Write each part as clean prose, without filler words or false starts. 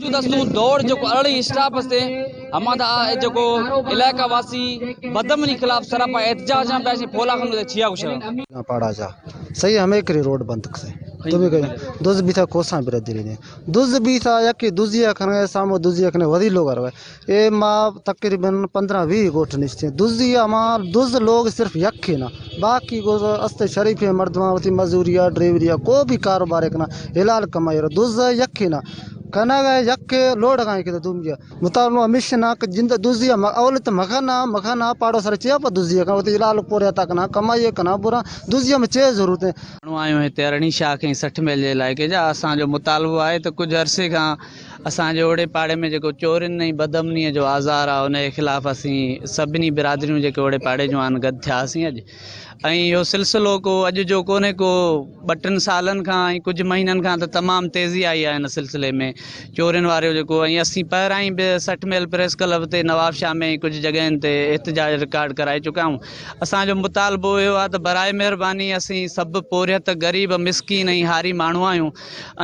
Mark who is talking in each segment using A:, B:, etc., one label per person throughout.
A: موجود استون دوڙ جيڪو ارڙي اسٽاپ تي همادا جيڪو علائقه واسي بدامني خلاف سراپا احتجاج ۾ پيا ڦولا خنو تي ڇيا گشا
B: پاڙا جا صحيح ہمیں کری روڈ بند سے تو بھی کہیں دز بھی تھا کوساں برادری نے دز بھی تھا یکی دزیا کھنے سامو دزیا کھنے ودی لوگ آ اے ما تقریباً 15 20 گوٹھ نشتے دزیا ما دز لوگ صرف یک ہی نا باقی گو است شریف مردما وتی مزوریا ڈرائیوریا کو بھی کاروبار کنا ہلال کمائی رو دز یک ہی نا کنا گئے یک لوڈ گائے کہ دوم گیا مطالبہ ہمیشہ نا کہ جند دزیا اول تو مکھنا مکھنا پاڑو سر چیا پا دزیا کنا وتی ہلال پوریا تک نا کمائی کنا برا دزیا میں چے ضرورت ہے۔
C: ماڻهو آهيون هتي ارڙهين شاخ ۽ 60 ميل جي علائقي جا. اسان جو مطالبو آهي ته ڪجهه عرصي کان اسان جي اوڙي پاڙي ۾ جيڪو چورين ۽ بدامنيء جو آزار آهي ان جي خلاف اسين سڀني برادريون جيڪي اوڙي پاڙي جون آهن گڏ ٿياسين اڄ ۽ اهو سلسلو ڪو اڄ جو ڪونهي ڪو ٻه ٽن سالن کان ۽ ڪجهه مهينن کان ته تمام تيزي آئي آهي ان سلسلي ۾ چورين وارو جيڪو ۽ اسين پهرائين به 60 ميل پريس ڪلب تي نوابشاهه ۾ ۽ ڪجهه جڳهين تي احتجاج رڪارڊ ڪرائي چڪا آهيون. اسان جو مطالبو اهو آهي ته براء مهرباني اسين سڀ پورهيت غريب مسڪين ۽ هاري ماڻهو آهيون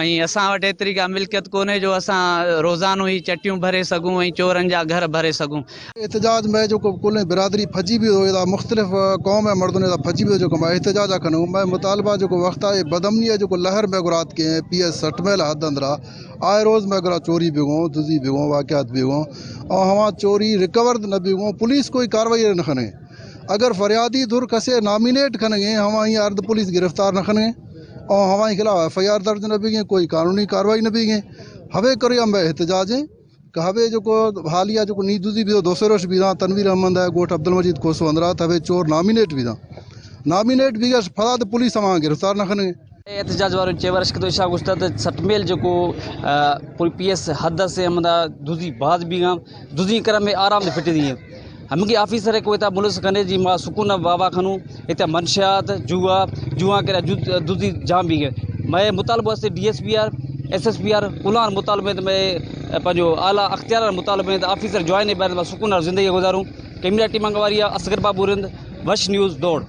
C: ۽ اسان وٽ ايتري ڪا ملڪيت ڪونهي جو اسان روزانو هي چٽيون ڀري سگهون ۽ چورن جا گهر ڀري سگهون.
D: احتجاج ۾ جيڪو ڪل برادري پھجي به هو مختلف قوم ۽ مردن ادا پھجي به جيڪو احتجاج آ کنو ۾ مطالبه جيڪو وقت آهي بدامني جيڪو لهر ۾ رات ڪي پي ايس 60 ميل حد اندر آئي روز مگرا چوري به گون دزي به گون واقعات به گون او هوا چوري ريڪور نه به گون پوليس کوئی کاروائی نه کنے اگر فریادی دھر کسے نامینیٹ کھنگے ہوا ہی ارد پولیس گرفتار نہ کھنگے او ہوا ہی خلاف ایف I R درج نہ بھی گئے کوئی قانونی کاروائی نہ بھی گئے ہوے کریا میں احتجاج ہیں کہ ہوے جو کو حالیہ جو کو نی دزی بھی دوسرے روش بھی تنویر احمد ہے گوٹھ عبد المجید کوسو اندرات ہوے چور نامینیٹ بھی نامینیٹ بھی گئے فداد پولیس ہوا گرفتار نہ کھنگے۔
A: احتجاج وارن چيو رشڪ تو شاہ گشتا ته سٽميل جيڪو پوري پي ايس حد سے همدا دزي باز بي گام دزي کر ۾ آرام سے ڦٽي the همگي آفيسر کو هتا ملس کني جي ما سڪون بابا کنو هتا منشيات جوا جوا کر دزي جام بي گئي میں مطالبو است D S P R S S P R کلان مطالبے ته میں پنهنجو اعليٰ اختيار مطالبے ته آفيسر جوائن بار سڪون زندگي گذارون. ڪيمرا ٽيم منگواري اصغر بابو رند، وش نيوز دوڙ.